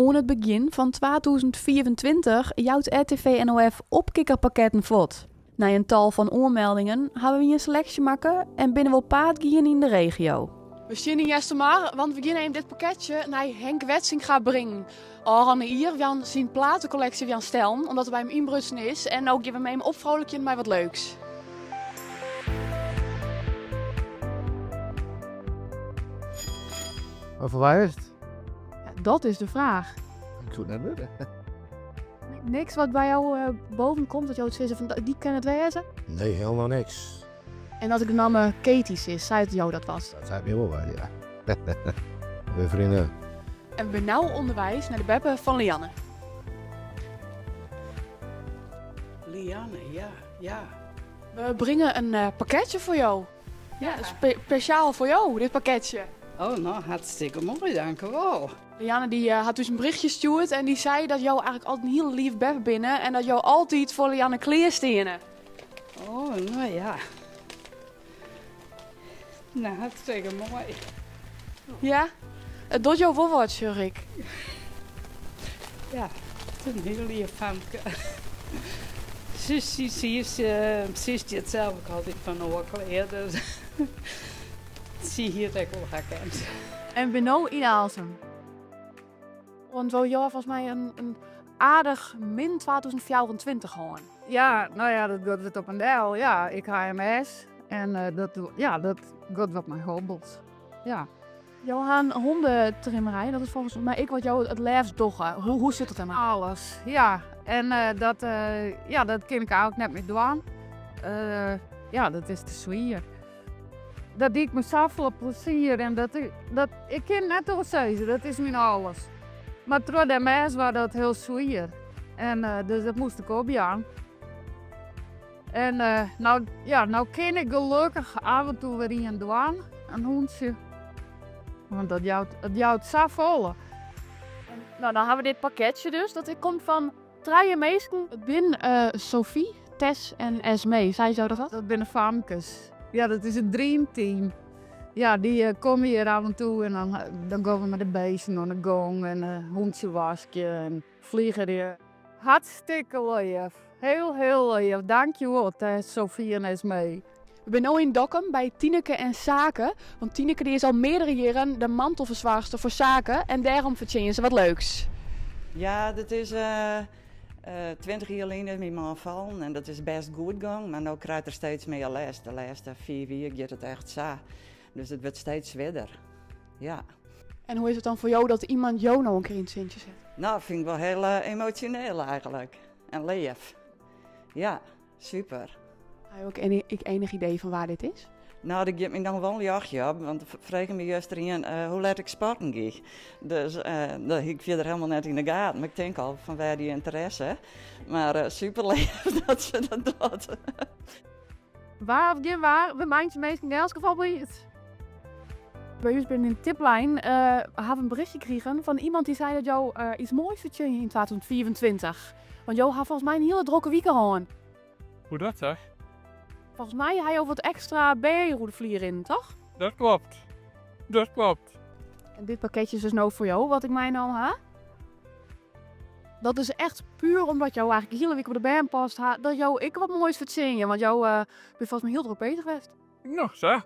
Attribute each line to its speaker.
Speaker 1: Oan it begjin fan 2025 jout RTV NOF opkikkerpakketten fuort. Nei in tal fan oanmeldingen hawwe wy in seleksje makke en binne we op paad gien yn de regio. We stean yn Eastermar, want we gean even dit pakketsje nei Henk Wetsinga bringen. Ôfrûne jier wan syn platekolleksje wan stellen, omdat er by him ynbrutsen is en no gean we him even opfrolikjen mei wat leuks.
Speaker 2: Mar foar wa is it?
Speaker 1: Ja, dat is de fraach.
Speaker 2: Ik soe it net witte.
Speaker 1: Niks wat by jou boven komt dat jo sizze fan dy kin it wêze?
Speaker 2: Nee, helemaal niks.
Speaker 1: En as ik de namme Katie sis, seit jo dat wat?
Speaker 2: Dat seit my wol wat, ja. Myn freondin.
Speaker 1: En we binne no ûnderweis nei de beppe fan Lianne.
Speaker 3: Lianne, ja, ja.
Speaker 1: We bringe in pakketsje foar jo. Ja, spesjaal foar jo, dit pakketsje.
Speaker 3: Oh, no, hartstikke moai, dankewol.
Speaker 1: Lianne dy hat ús in berichtje stjoerd en dy sei dat jo eigentlik altyd in hiele leave beppe binne en dat jo altyd foar Lianne klear steane.
Speaker 3: Oh, no ja. No, hartstikke moai.
Speaker 1: Ja, it docht jo wol wat, sjoch ik.
Speaker 3: Ja, it is in hiel leaf famke. Sy stiet sels ek altyd foar in oar klear, dus sy hie it ek wol herkend.
Speaker 1: En we binne no yn Aalsum. Want jo hawwe folgens my in aardich min 2024 hân.
Speaker 4: Ja, no ja, dat giet wat op en del. Ja, ik ha MS en dat, ja, dat giet wat mei hobbels. Ja.
Speaker 1: Jo ha in hondetrimmerij, dat is folgens my ek wat jo it leafst dogge. Hoe sit dat dêrmei?
Speaker 4: Alles, ja. En dat, ja, dat kin ik eigentlik net mear dwaan. Ja, dat is te swier. Dat die ik mei safolle plezier en dat, dat, ik kin net oars sizze, dat is myn alles. Mar troch de MS waard dat hiel swier en dus dat moast ik opjaan. En no, ja, no kin ik gelokkich af en toe wer ien dwaan, in hûntsje. Want dat jout, it jout safolle.
Speaker 1: No, dan ha we dit pakketsje dus, dat komt fan trije minsken. It binne Sophie, Tess en Esmee. Sei jo dat wat?
Speaker 4: Dat binne famkes. Ja, dat is it dreamteam. Ja, dy komme hjir af en toe en dan gean we mei de beesten oan de gong en hûntsje waskje en fliegerje. Hartstikke leaf. Heel, heel leaf. Dankjewol, Tess, Sophie en Esmee.
Speaker 1: We binne no yn Dokkum by Tineke en Sake. Want Tineke dy is al meardere jierren de mantelfersoarchster foar Sake en dêrom fertsjinje se wat leuks.
Speaker 5: Ja, dat is 20 jier lyn is myn man fallen en dat is bêst goed gong, mar no krijt er steeds mear lêst. De lêste 5 jier giet it echt sa. Dus it wurdt steeds swierder. Ja.
Speaker 1: En hoe is it dan foar jo dat iemand jo no in kear yn it sintsje set?
Speaker 5: No, fyn ik wol hiel emosjoneel eigentlik. En leaf. Ja, super.
Speaker 1: Ha jo ek enich idee fan wa dit is?
Speaker 5: No, der giet my noch wol in ljochtje op, want der frege my juster ien hoe let ik sporten gie. Dus dat hie ik fierder helemaal net yn de gaten, mar ik tink al fan wêr dy ynteresse. Mar super leaf dat se dat docht.
Speaker 1: Waar of gjin waar, we meitsje minsken yn elts gefal bliid. By ús binnen in tiplijn hawwe we in berichtje krigen fan iemand dy sei dat jo iets moais fertsjinje yn 2025. Want jo hawwe folgens my in hiele drokke wike hân.
Speaker 6: Hoe dat sa?
Speaker 1: Folgens my ha jo wat ekstra bern oer de flier rinnen, toch?
Speaker 6: Dat klopt. Dat klopt.
Speaker 1: En dit pakketje is dus no foar jo, wat ik meinaam ha. Dat is echt puur omdat jo eigentlik de hiele wike op de bern past ha, dat jo ek wat moais fertsjinje. Want jo binne folgens my hiel drok bezich west.
Speaker 6: Noch sa.